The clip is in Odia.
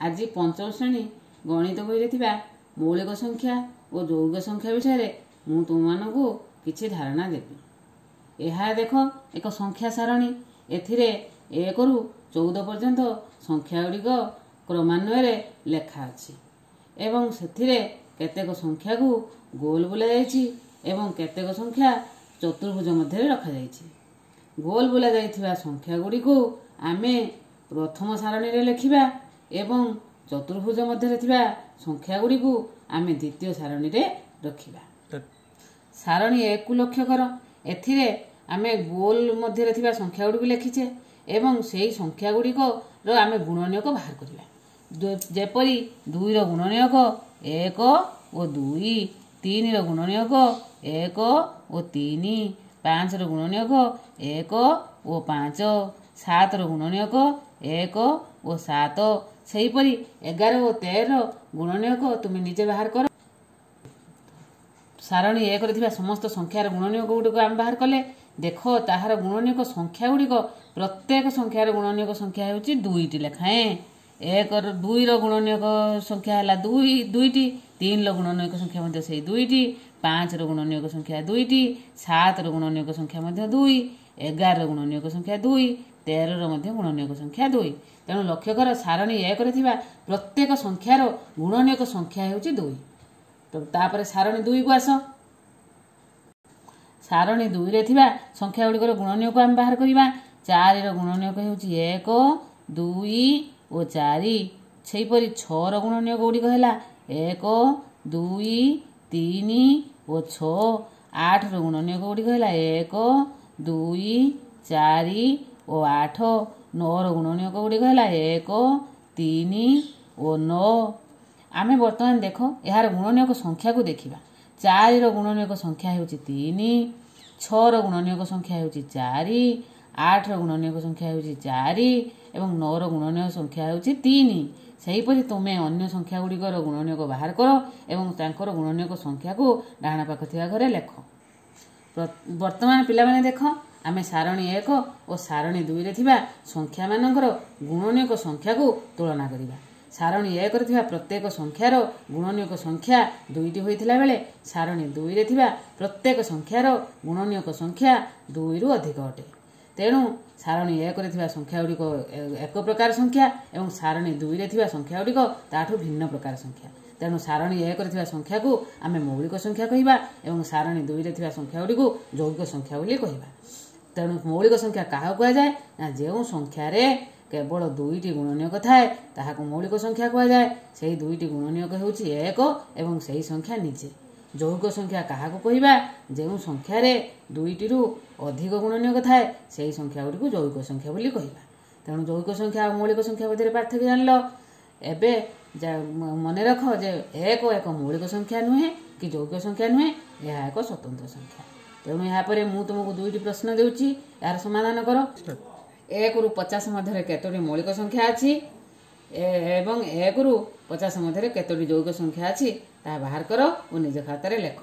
ଆଜି ପଞ୍ଚମ ଶ୍ରେଣୀ ଗଣିତ ବହିରେ ଥିବା ମୌଳିକ ସଂଖ୍ୟା ଓ ଯୌଗିକ ସଂଖ୍ୟା ବିଷୟରେ ମୁଁ ତୁମମାନଙ୍କୁ କିଛି ଧାରଣା ଦେବି। ଏହା ଦେଖ ଏକ ସଂଖ୍ୟା ସାରଣୀ। ଏଥିରେ 1ରୁ 14 ପର୍ଯ୍ୟନ୍ତ ସଂଖ୍ୟା ଗୁଡ଼ିକ କ୍ରମାନ୍ୱୟରେ ଲେଖା ଅଛି ଏବଂ ସେଥିରେ କେତେକ ସଂଖ୍ୟାକୁ ଗୋଲ ବୁଲାଯାଇଛି ଏବଂ କେତେକ ସଂଖ୍ୟା ଚତୁର୍ଭୁଜ ମଧ୍ୟରେ ରଖାଯାଇଛି। ଗୋଲ ବୁଲା ଯାଇଥିବା ସଂଖ୍ୟା ଗୁଡ଼ିକୁ ଆମେ ପ୍ରଥମ ସାରଣୀରେ ଲେଖିବା ଏବଂ ଚତୁର୍ଭୁଜ ମଧ୍ୟରେ ଥିବା ସଂଖ୍ୟା ଗୁଡ଼ିକୁ ଆମେ ଦ୍ୱିତୀୟ ସାରଣୀରେ ରଖିବା। ସାରଣୀ 1କୁ ଲକ୍ଷ୍ୟ କର। ଏଥିରେ ଆମେ ଗୋଲ ମଧ୍ୟରେ ଥିବା ସଂଖ୍ୟା ଗୁଡ଼ିକୁ ଲେଖିଛେ ଏବଂ ସେଇ ସଂଖ୍ୟା ଗୁଡ଼ିକର ଆମେ ଗୁଣନୀୟକ ବାହାର କରିବା। ଯେପରି 2ର ଗୁଣନୀୟକ 1 ଓ 2, 3ର ଗୁଣନୀୟକ 1 ଓ 3, 5ର ଗୁଣନୀୟକ 1 ଓ 5, 7ର ଗୁଣନୀୟକ 1 ଓ 7। ସେହିପରି 11 ଓ 13ର ଗୁଣନୀୟକ ତୁମେ ନିଜେ ବାହାର କର। ସାରଣୀ 1ରେ ଥିବା ସମସ୍ତ ସଂଖ୍ୟାର ଗୁଣନୀୟକ ଗୁଡ଼ିକ ଆମେ ବାହାର କଲେ। ଦେଖ, ତାହାର ଗୁଣନୀୟକ ସଂଖ୍ୟା ଗୁଡ଼ିକ, ପ୍ରତ୍ୟେକ ସଂଖ୍ୟାର ଗୁଣନୀୟକ ସଂଖ୍ୟା ହେଉଛି 2ଟି ଲେଖାଏଁ। 1ର, 2ର ଗୁଣନୀୟକ ସଂଖ୍ୟା ହେଲା 2 2ଟି, 3ର ଗୁଣନୀୟକ ସଂଖ୍ୟା ମଧ୍ୟ ସେଇ 2ଟି, 5ର ଗୁଣନୀୟକ ସଂଖ୍ୟା 2ଟି, 7ର ଗୁଣନୀୟକ ସଂଖ୍ୟା ମଧ୍ୟ 2, 11ର ଗୁଣନୀୟକ ସଂଖ୍ୟା 2, 13ର ମଧ୍ୟ ଗୁଣନୀୟକ ସଂଖ୍ୟା 2। ତେଣୁ ଲକ୍ଷ୍ୟ କର, ସାରଣୀ 1ରେ ଥିବା ପ୍ରତ୍ୟେକ ସଂଖ୍ୟାର ଗୁଣନୀୟକ ସଂଖ୍ୟା ହେଉଛି 2। ତ ତାପରେ ସାରଣୀ 2କୁ ଆସ। ସାରଣୀ 2ରେ ଥିବା ସଂଖ୍ୟା ଗୁଡ଼ିକର ଗୁଣନୀୟକ ଆମେ ବାହାର କରିବା। 4ର ଗୁଣନୀୟକ ହେଉଛି 1, 2 ଓ 4। ସେହିପରି 6ର ଗୁଣନୀୟକ ଗୁଡ଼ିକ ହେଲା 1, 2, 3 ଓ 6। 8ର ଗୁଣନୀୟକ ଗୁଡ଼ିକ ହେଲା 1, 2, 4 ଓ 8। 9ର ଗୁଣନୀୟକ ଗୁଡ଼ିକ ହେଲା 1, 3 ଓ 9। ଆମେ ବର୍ତ୍ତମାନ ଦେଖ ଏହାର ଗୁଣନୀୟକ ସଂଖ୍ୟାକୁ ଦେଖିବା। 4ର ଗୁଣନୀୟକ ସଂଖ୍ୟା ହେଉଛି 3, 6ର ଗୁଣନୀୟକ ସଂଖ୍ୟା ହେଉଛି 4, 8ର ଗୁଣନୀୟକ ସଂଖ୍ୟା ହେଉଛି 4 ଏବଂ 9ର ଗୁଣନୀୟ ସଂଖ୍ୟା ହେଉଛି 3। ସେହିପରି ତୁମେ ଅନ୍ୟ ସଂଖ୍ୟା ଗୁଡ଼ିକର ଗୁଣନୀୟକ ବାହାର କର ଏବଂ ତାଙ୍କର ଗୁଣନୀୟକ ସଂଖ୍ୟାକୁ ଡାହାଣ ପାଖ ଥିବା ଘରେ ଲେଖ। ବର୍ତ୍ତମାନ ପିଲାମାନେ ଦେଖ, ଆମେ ସାରଣୀ 1 ଓ ସାରଣୀ 2ରେ ଥିବା ସଂଖ୍ୟାମାନଙ୍କର ଗୁଣନୀୟକ ସଂଖ୍ୟାକୁ ତୁଳନା କରିବା। ସାରଣୀ 1ରେ ଥିବା ପ୍ରତ୍ୟେକ ସଂଖ୍ୟାର ଗୁଣନୀୟକ ସଂଖ୍ୟା 2ଟି ହୋଇଥିଲା ବେଳେ ସାରଣୀ 2ରେ ଥିବା ପ୍ରତ୍ୟେକ ସଂଖ୍ୟାର ଗୁଣନୀୟକ ସଂଖ୍ୟା 2ରୁ ଅଧିକ ଅଟେ। ତେଣୁ ସାରଣୀ 1ରେ ଥିବା ସଂଖ୍ୟା ଗୁଡ଼ିକ ଏକ ପ୍ରକାର ସଂଖ୍ୟା ଏବଂ ସାରଣୀ 2ରେ ଥିବା ସଂଖ୍ୟା ଗୁଡ଼ିକ ତାଠୁ ଭିନ୍ନ ପ୍ରକାର ସଂଖ୍ୟା। ତେଣୁ ସାରଣୀ 1ରେ ଥିବା ସଂଖ୍ୟାକୁ ଆମେ ମୌଳିକ ସଂଖ୍ୟା କହିବା ଏବଂ ସାରଣୀ 2ରେ ଥିବା ସଂଖ୍ୟା ଗୁଡ଼ିକୁ ଯୌଗିକ ସଂଖ୍ୟା ବୋଲି କହିବା। ତେଣୁ ମୌଳିକ ସଂଖ୍ୟା କାହାକୁ କୁହାଯାଏ ନା, ଯେଉଁ ସଂଖ୍ୟାରେ କେବଳ 2ଟି ଗୁଣନୀୟକ ଥାଏ ତାହାକୁ ମୌଳିକ ସଂଖ୍ୟା କୁହାଯାଏ। ସେହି 2ଟି ଗୁଣନୀୟକ ହେଉଛି 1 ଏବଂ ସେହି ସଂଖ୍ୟା ନିଜେ। ଯୌଗିକ ସଂଖ୍ୟା କାହାକୁ କହିବା? ଯେଉଁ ସଂଖ୍ୟାରେ 2ଟିରୁ ଅଧିକ ଗୁଣନୀୟକ ଥାଏ ସେହି ସଂଖ୍ୟା ଗୁଡ଼ିକୁ ଯୌଗିକ ସଂଖ୍ୟା ବୋଲି କହିବା। ତେଣୁ ଯୌଗିକ ସଂଖ୍ୟା ଆଉ ମୌଳିକ ସଂଖ୍ୟା ମଧ୍ୟରେ ପାର୍ଥକ୍ୟ ଜାଣିଲ। ଏବେ ମନେ ରଖ ଯେ 1 ଏକ ମୌଳିକ ସଂଖ୍ୟା ନୁହେଁ କି ଯୌଗିକ ସଂଖ୍ୟା ନୁହେଁ, ଏହା ଏକ ସ୍ୱତନ୍ତ୍ର ସଂଖ୍ୟା। ତେଣୁ ଏହାପରେ ମୁଁ ତୁମକୁ 2ଟି ପ୍ରଶ୍ନ ଦେଉଛି, ଏହାର ସମାଧାନ କର। 1ରୁ 50 ମଧ୍ୟରେ କେତୋଟି ମୌଳିକ ସଂଖ୍ୟା ଅଛି ଏବଂ 1ରୁ 50 ମଧ୍ୟରେ କେତୋଟି ଯୌଗିକ ସଂଖ୍ୟା ଅଛି ତାହା ବାହାର କର ଓ ନିଜ ଖାତାରେ ଲେଖ।